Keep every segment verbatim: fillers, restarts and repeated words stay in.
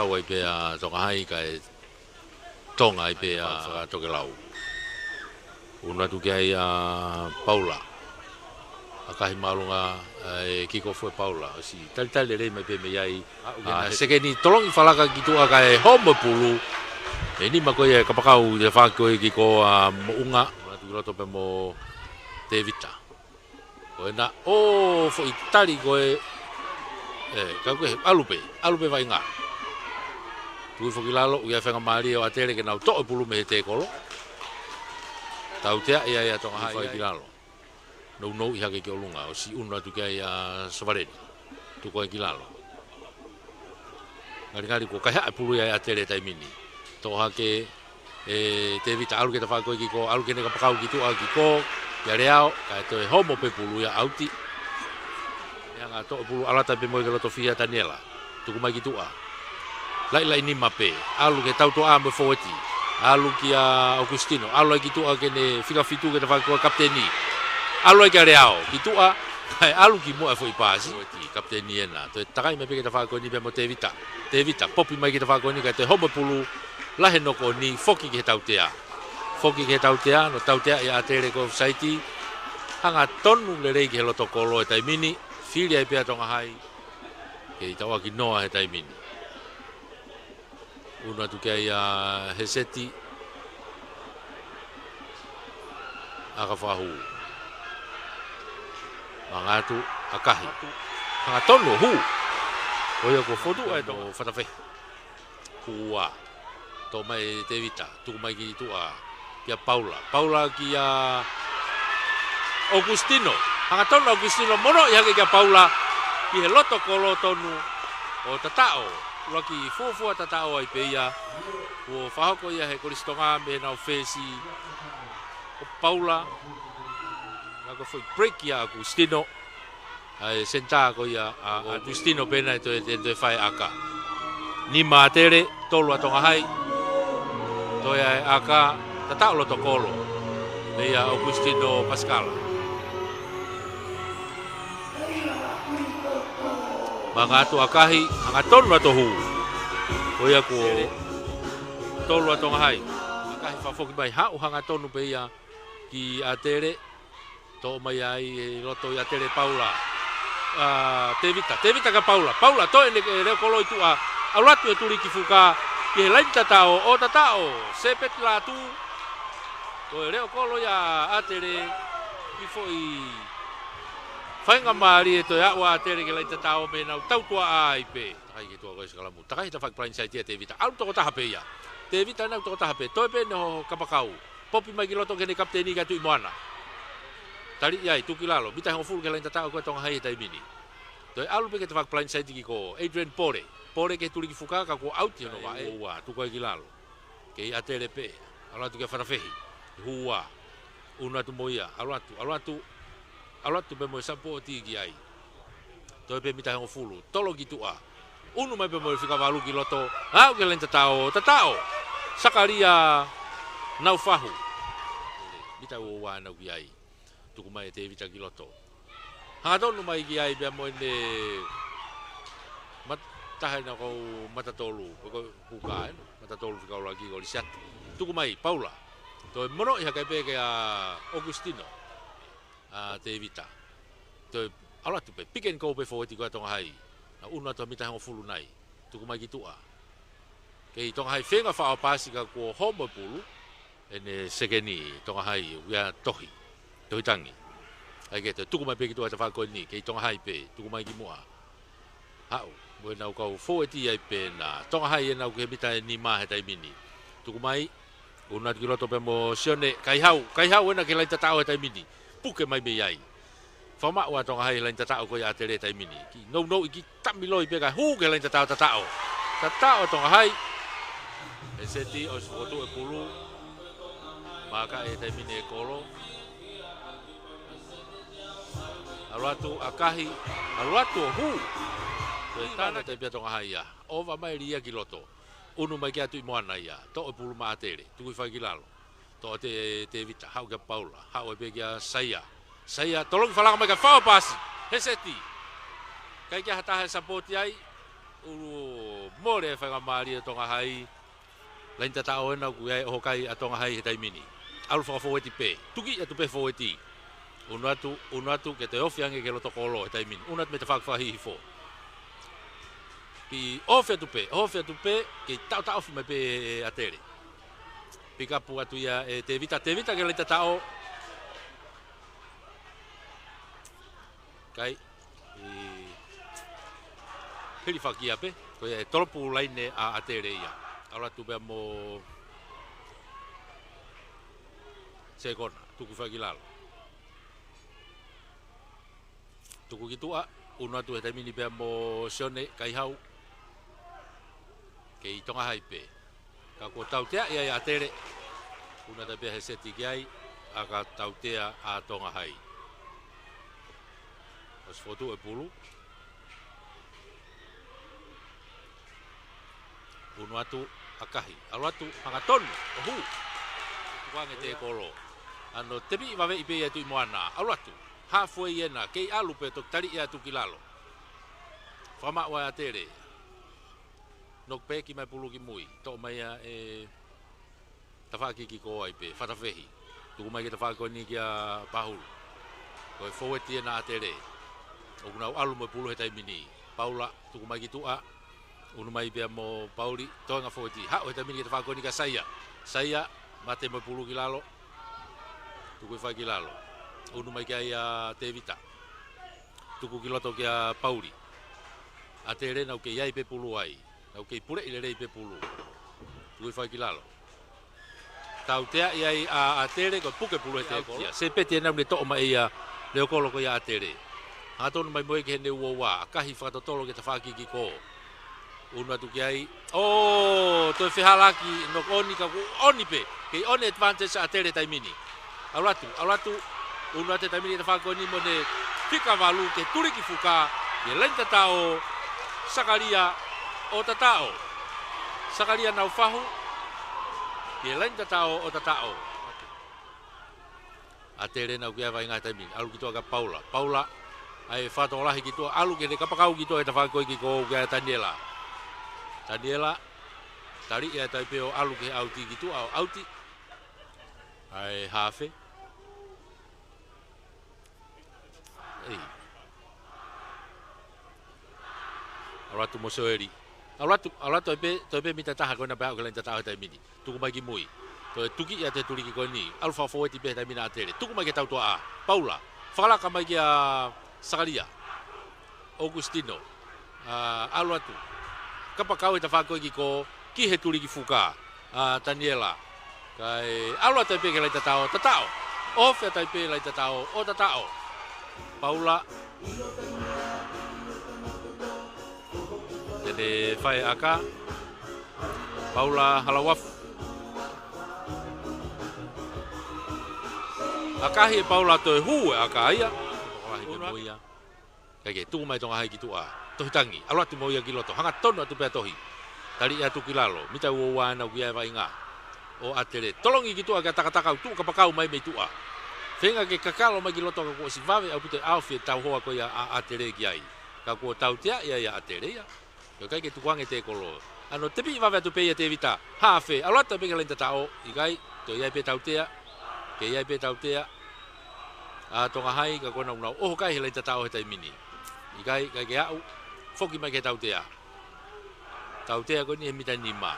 Haʻu ai pē ʻa Tonga Hai kae tonga ai pē ʻa Fakatokelau. Unu atu ki ai ʻa Paula. ʻAkahi māʻolunga ʻa e kikofu ʻe Paula. ʻOsi talitali lelei mai pē mei ai. ʻA, sekeni tolongi falaka ki tuʻa kae homo e pulu. ʻE nima ko ia e kapakau ʻi he fā ko e kiko ʻa Moʻunga. Unu atu ki loto pē mo Tevita. Ko ena ʻo foʻi tali ko e, ē, ka ko e ʻalu pē, ʻalu pē vaʻinga. Tuku foki ki lalo, ʻuhinga faingamālie ʻo ʻAtele ke nau toʻo e pulu mei he tēkolo. Tautea ia ʻa Tonga Hai ki lalo. Nounou ʻi hake ki ʻolunga, ʻosi unu atu ki ai ʻa Sovaleni. Tuku ai ki lalo. Ngalingali kuo kaihaʻa e pulu ia ʻe ʻAtele taimi ni. Toʻo hake ʻe Tevita, ʻalu ki he tafaʻaki ko e kiko, ʻalu ki heʻene kapakau ki tuʻa kiko, ʻia Leao, kae toe homo pē pulu ia ʻauti. ʻE hanga toʻo e pulu ʻalu atu pē mo ia ki loto fihi ʻa Taniela. Tuku mai ki tuʻa. Laʻilaʻi nima pē, ʻalu ki he tautuʻa mo e fōueti. ʻAlu kia ʻOkusitino, ʻalu ai ki tuʻa ki heʻene fika fitu ki he tafaʻaki ko e kapiteni. ʻAlu ai kia Leao, ki tuʻa, kae ʻalu ki muʻa e foʻi paasi. Fōueti, kapiteni ena, toe takai mai pē ki he tafaʻaki ko eni pea mo Tevita. Tevita, popi mai ki he tafaʻaki ko eni kae toe homo e pulu, lahi e noko ʻo ni, foki ki he tautea. Foki ki he tautea, nau tautea ʻia ʻAtele ko e ofisaiti. Hangatonu lelei ki he loto kolo he taimi ni, fili ai pē ʻa Tonga Hai. Kei tauʻaki noa he taimi ni. Unu atu ki ai ʻa Heseti. ʻAka fakahū. Manga atu, ʻakahi. Hangatonu ʻo hū. Ko ia kuo fotu ai Tonga Fatafehi. Hū ua. Toʻo mai ʻe Tevita. Tuku mai ki tuʻa. Kia Paula. Paula kia ʻOkusitino. Hangatonu ʻa ʻOkusitino mono ʻi hake kia Paula. Ki he loto kolo tonu ʻo Tataʻo. ʻUluaki fuofua Tataʻo ai pē ia. Kuo fakahoko ia he Kolisi Tonga mei heʻenau fesi ʻo Paula. Ka ko e foʻi break ia ʻa ʻOkusitino. ʻA e senitā ko ia ʻa, ʻa ʻOkusitino pē naʻe toe, toe, toe fai ʻaka. Nima ʻAtele, tolu ʻa Tonga Hai. Toe ʻa e ʻaka, Tataʻo loto kolo. Meia ʻOkusitino Pasikala. Manga atu ʻakahi, hangatonu atu ʻo hū. Ko ia kuo tolu ʻa Tonga Hai. ʻAkahi fakafoki mai haʻu hangatonu pē ia ki ʻAtele. Toʻo mai ai he loto ʻia ʻAtele Paula. ʻA, Tevita, Tevita kia Paula. Paula, toe ʻene leʻo kolo ʻi tuʻa. ʻAlu atu he tuli ki fuka. Ki he laini tataʻo, ʻo Tataʻo. Sepeti Lātū. Ko e leʻo kolo ia ʻa ʻAtele. Kiʻi foʻi faingamālie toe aʻu ʻa ʻAtele ki he laini tataʻo mei heʻenau tautuʻa ai pē. Takai ki tuʻa ko e sikalamu. Takai he tafaʻaki palaini saiti ʻa Tevita. ʻAlu tokotaha pē ia. Tevita ʻalu tokotaha pē. Toe pē ʻene hoho kapakau. Popi mai ki loto ki heʻene kapiteni kia Tuʻi Moana. Tali ʻi ai, tuku ki lalo. Mita hongofulu ki he laini tataʻo ko e Tonga Hai he taimi ni. Toe ʻalu pē ki he tafaʻaki palaini saiti kiko. Adrian Pole. Pole ki he tuli ki fuka ka kuo ʻauti hono vaʻe. Ua, tuku ai ki lalo. Kei ʻAtele pē. ʻAlu atu kia Fatafehi. Hū ua. Unu atu mo ia. ʻAlu atu, ʻalu atu. ʻAlu atu pē mo e sapoʻoti ki ai. Toe pē mita hongofulu. Tolo ki tuʻa. Unu mai pē mo e fika valu ki loto. Aʻu ki he laini tataʻo. Tataʻo. Sakalia Naufahu. Mita ua ua ʻenau ki ai. Tuku mai ʻe Tevita ki loto. Hangatonu mai ki ai pea mo ʻene mat-, taha ʻenau kau matatolu. Ko e huka ʻena. Matatolu fika ʻuluaki ko Lisiate. Tuku mai, Paula. Toe mono ʻi hake pē kia ʻOkusitino. ʻA Tevita. Toe ʻalu atu pē, pick and go pē fōueti ko e Tonga Hai. Naʻa unu atu mita hongofulu nai. Tuku mai ki tuʻa. Kei Tonga Hai feinga faʻo paasi ka kuo homo e pulu. ʻEne sekeni Tonga Hai, ʻuhinga tohi. Tohi tangi. ʻAi ke toe tuku mai pē ki tuʻa tafaʻaki ko eni. Kei Tonga Hai pē, tuku mai ki muʻa. Haʻu, mo ʻenau kau fōueti ai pē ʻena. Tonga Hai ʻenau ki he mita ʻe nima he taimi ni. Tuku mai, unu atu ki loto pē mo Sione, Kaihau, Kaihau ʻena ki he laini tataʻo he taimi ni. Puke mai mei ai. Fakamaʻu ʻa Tonga Hai he laini tataʻo ko ia ʻa ʻAtele he taimi ni. Kiʻi nounou ʻi kiʻi tamiloi pē kae hū ki he laini tataʻo Tataʻo. Tataʻo Tonga Hai. Heseti ʻosi fokotuʻu e pulu. Maka he taimi ni e kolo. ʻAlu atu ʻakahi, ʻalu atu ʻo hū. Ko e tana te pia Tonga Hai ia. ʻOva mai lia ki loto. Unu mai kia Tuʻi Moana ia. Toʻo e pulu maʻa ʻAtele. Tuku hifo ai ki lalo. Toʻo ʻe Tevita. Haʻu kia Paula. Haʻu ai pē kia Saia. Saia, tolongi falaka mai kae faʻo paasi. Heseti. ʻIkai ke ʻi ai ha taha ʻe sapooti ai. ʻUlu Mole e faingamālie ʻo Tonga Hai. Laini tataʻo ena ʻoku ʻi ai e ʻoho kai ʻa Tonga Hai he taimi ni. ʻAlu fakafoueti pē. Tuki atu pē foueti. Unu atu, unu atu ke toe ofi ange ki he loto kolo he taimi ni. Unu atu mei he tafaʻaki fakahihifo. Kiʻi ofi atu pē, ofi atu pē, kei taʻotaʻofi mai pē ʻe ʻAtele. Pikapu atu ia ʻe Tevita, Tevita ki he laini tataʻo. Kai, ʻi, hili fakia pē, ko ia ʻe tolopu laine ʻa ʻAtele ia. ʻAlu atu pea mo Sekona, tuku fai ki lalo. Tuku ki tuʻa, unu atu he taimi ni pea mo Sione Kaihau. Kei Tonga Hai pē. Ka kuo tauteaʻi ai ʻa ʻAtele. Unu atu pē he seti ki ai, ʻa ka tautea ʻa Tonga Hai. ʻOsi fotu e pulu. Unu atu ʻa Kahi. ʻAlu atu, hangatonu, ʻo hū. Tukuange tēkolo. ʻAno tepi vaveʻi pē ia Tuʻi Moana. ʻAlu atu. Halfway ena, kei ʻalu pē toki taliʻi atu ki lalo. Fakamaʻu ʻa ʻAtele. Knock back mai pulu ki mui. Toʻo mai ia ʻe tafaʻaki kiʻi kō ai pē, Fatafehi. Tuku mai ki he tafaʻaki ko eni kia Pahulu. Ko e foueti ena ʻa ʻAtele. ʻOku nau ʻalu mo e pulu he taimi ni. Paula, tuku mai ki tuʻa. Unu mai pea mo Pauli, toenga foueti. Haʻu he taimi ni ki he tafaʻaki ko eni kia Saia. Saia, mate mo e pulu ki lalo. Tuku fai ki lalo. Unu mai ki ai ʻa Tevita. Tuku ki loto kia Pauli. ʻAtele nau kei ʻi ai pē pulu ai. Nau kei puleʻi lelei pē pulu. Tuku fai ki lalo. Tauteaʻi ai ʻa ʻAtele ko e puke pulu he tēkolo. Sepeti ena ʻoku ne toʻo mai ia leokolo ko ia ʻAtele. Hangatonu mai mo ia ki heʻene uaua, ʻa Kahi fakatotolo ki he tafaʻaki kiʻi kō. Unu atu ki ai. ʻO, toe fehālaaki, knock on ka kuo on pē. Kei on advantage ʻa ʻAtele taimi ni. ʻAlu atu, ʻalu atu. Unu atu he taimi ni ki he tafaʻaki ko eni mo ʻene fika valu ke tuliki fuka. Ki he laini tataʻo, Sakalia ʻo tataʻo. Sakalia Naufahu. Ki he laini tataʻo ʻo tataʻo. ʻAtele nau ki ai vaʻinga he taimi ni. ʻAlu ki tuʻa kia Paula. Paula, ʻai fakatokolahi ki tuʻa. ʻAlu ki heʻene kapakau ki tuʻa he tafaʻaki ko ē kiʻi kō kia Taniela. Taniela, taliʻi ʻa e taipe ʻo ʻalu ki he ʻauti ki tuʻa ʻo ʻauti. ʻAi hafe. ʻEi. ʻAlu atu mo Soeli. ʻAlu atu, ʻalu atu ai pē, toe pē mita taha ko ena pea aʻu ki he laini tataʻo he taimi ni. Tuku mai ki mui. Toe tuki ia ʻe he tuliki ko eni. ʻAlu fakafoueti pē he taimi ni ʻa ʻAtele. Tuku mai ki he tautuaʻa. Paula. Fakalaka mai kia Sakalia. ʻOkusitino. ʻA, ʻalu atu. Kapakau he tafaʻaki ko ē kiʻi kō ki he tuliki fuka. ʻA, Taniela. Kae ʻalu atu ai pē ki he laini tataʻo, tataʻo. ʻOfi atu ai pē laini tataʻo, ʻo tataʻo. Paula. Te ne fai ʻaka. Paula Halauafu. ʻAkahi ʻe Paula toe hū e ʻaka ia. Fakalahi ke mo ia. Kae ke tuku mai Tonga Hai ki tuʻa. Tohi Tangi, ʻalu atu mo ia ki loto. Hangatonu atu pē ʻa Tohi. Taliʻi atu ki lalo. Mita uaua ena ʻoku ʻi ai e vaʻinga ʻo ʻAtele. Tolongi ki tuʻa kia Takataka ʻoku tuʻu kapakau mai mei tuʻa. Feinga ke kakalo mai ki loto ka kuo ʻosi vave ʻaupito e ʻaofi e tauhoa ko ia ʻa ʻAtele ki ai. Ka kuo tauteaʻi ai ʻa ʻAtele ia. ʻIkai ke tukuange tēkolo. ʻAno tepi vave atu pē ia Tevita. Hafe, ʻalu atu pē ki he laini tataʻo. ʻIkai, toe ʻi ai pē tautea. Kei ʻi ai pē tautea ʻa Tonga Hai ka ko ena ʻoku nau ʻoho kai he laini tataʻo he taimi ni. ʻIkai, ʻikai ke aʻu, foki mai ki he tautea. Tautea ko eni he mita nima.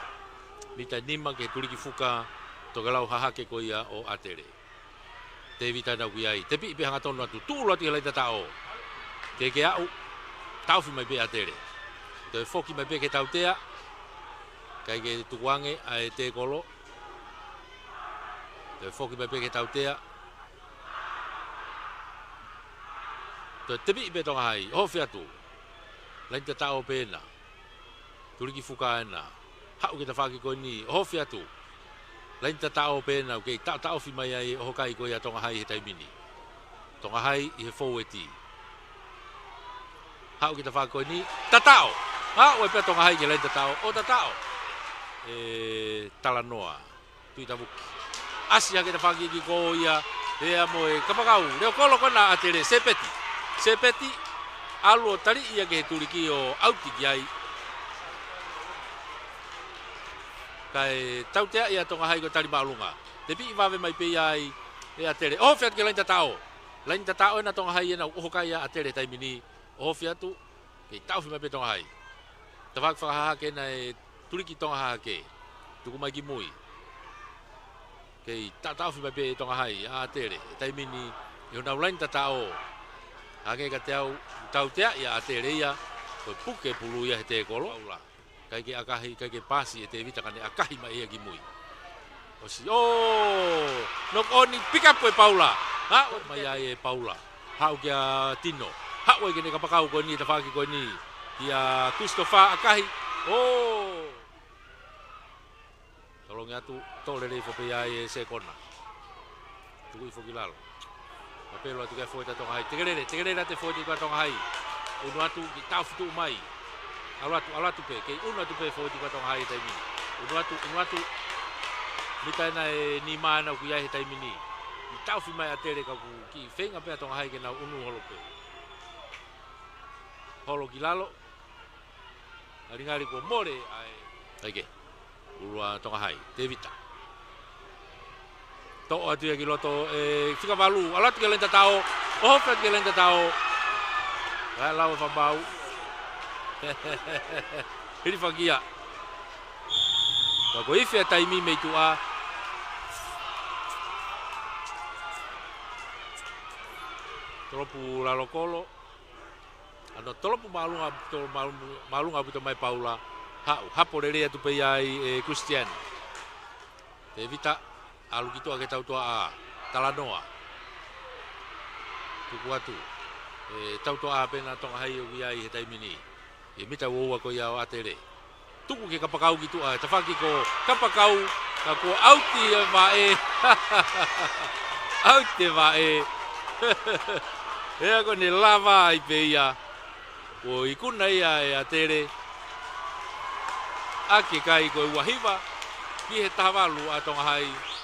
Mita nima ki he tuliki fuka, tokelau hahake ko ia ʻo ʻAtele. Tevita nau ki ai, tepi pē hangatonu atu, tuʻulu atu ki he laini tataʻo. Kei ke aʻu, taʻofi mai pē ʻAtele. Toe foki mai pē ki he tautea, ʻikai ke tukuange ʻa e tēkolo. Toe foki mai pē ki he tautea. Toe tepi pē Tonga Hai, ʻohofi atu. Laini tataʻo pē ena. Tuliki fuka ena. Haʻu ki he tafaʻaki ko eni, ʻohofi atu. Laini tataʻo pē ena, ʻoku kei taʻotaʻofi mai ai e ʻoho kai ko ia ʻa Tonga Hai he taimi ni. Tonga Hai ʻi he foueti. Haʻu ki he tafaʻaki ko eni, tataʻo. Haʻu ai pē ʻa Tonga Hai ki he laini tataʻo, ʻo tataʻo. ʻE Talanoa. Tuʻi Tavuki. ʻAsi hake tafaʻaki kiʻi kō ia, pea mo e kapakau. Leokolo ko ena ʻa ʻAtele, Sepeti. Sepeti, ʻalu ʻo taliʻi ia ki he tuliki ʻo ʻauti ki ai. Kae tauteaʻi ʻa Tonga Hai ko e tali māʻolunga. Tepiʻi vave mai pē ia ai ʻe ʻAtele. ʻOhofi atu ki he laine tataʻo. Laine tataʻo ʻena Tonga Hai ʻena, ʻoho kai ʻa ʻAtele he taimi ni. ʻOhofi atu, kei taʻofi mai pē Tonga Hai. Tafaʻaki fakahahake ʻena ʻe Tuliki Tonga Hahake. Tuku mai ki mui. Kei taʻotaʻofi mai pē ʻe Tonga Hai ʻa ʻAtele he taimi ni ʻi honau laine tataʻo. Hangē kiate au, tauteaʻi ʻa ʻAtele ia, ko e puke pulu ia he tēkolo. Paula. ʻIkai ke ʻakahi, ʻikai ke paasi ʻe Tēvita ka ne ʻakahi mai ia ki mui. ʻOsi, ʻō! Knock on, pick up ʻe Paula. Haʻu mai ai ʻe Paula. Haʻu kia Tino. Haʻu ai ki heʻene kapakau ko eni, tafaʻaki ko eni. Kia Christopher, ʻakahi. ʻŌ! Tolongi atu, tō lelei foki pē ia ʻe Sekona. Tuku hifo ki lalo. Mapelo atu ki he fōueti ʻa Tonga Hai. Tekelele, tekelele atu e fōueti ko ia ʻa Tonga Hai. ʻUnu atu, kei taʻofi tuʻu mai. ʻAlu atu, ʻalu atu pē, kei ʻunu atu pē fōueti ko ia ʻa Tonga Hai he taimi ni. ʻUnu atu, ʻunu atu. Mita ʻena ʻe nima ʻena ʻoku ʻi ai he taimi ni. Kei taʻofi mai ʻa ʻAtele ka ʻoku kiʻi feinga pē ʻa Tonga Hai ke nau ʻunu holo pē. Holo ki lalo. Ngalingali kuo mole ai. ʻAi ke. ʻUlu ʻa Tonga Hai, Tēvita. Toʻo atu ia ki loto ʻe fika valu, ʻalu atu ki he laine tataʻo, ʻohofi atu ki he laine tataʻo. Kae lau e fakamaau. Hilifakia. Ka ko e ifi ʻa e taimi mei tuʻa. Tolopu lalo kolo. ʻAno tolopu māʻolunga, tolopu māʻolunga, māʻolunga ʻaupito mai Paula. Haʻu, hapo lelei atu pē ia ai ʻe Christian. Tēvita, ʻalu ki tuʻa ki he tautuʻa ʻa Talanoa. Tuku atu. ʻE tautuʻa pē ʻena Tonga Hai ʻoku ʻi ai he taimi ni. ʻI he mita ua ua ko ia ʻo ʻAtele. Tuku ki he kapakau ki tuʻa, tafaʻaki ko e kapakau, ka kuo ʻauti e vaʻe. ʻAuti e vaʻe. ʻIa ko ʻene lava ai pē ia. Kuo ikuna ia ʻe ʻAtele. ʻAki e kai ko e ua hiva, ki he taha valu ʻa Tonga Hai.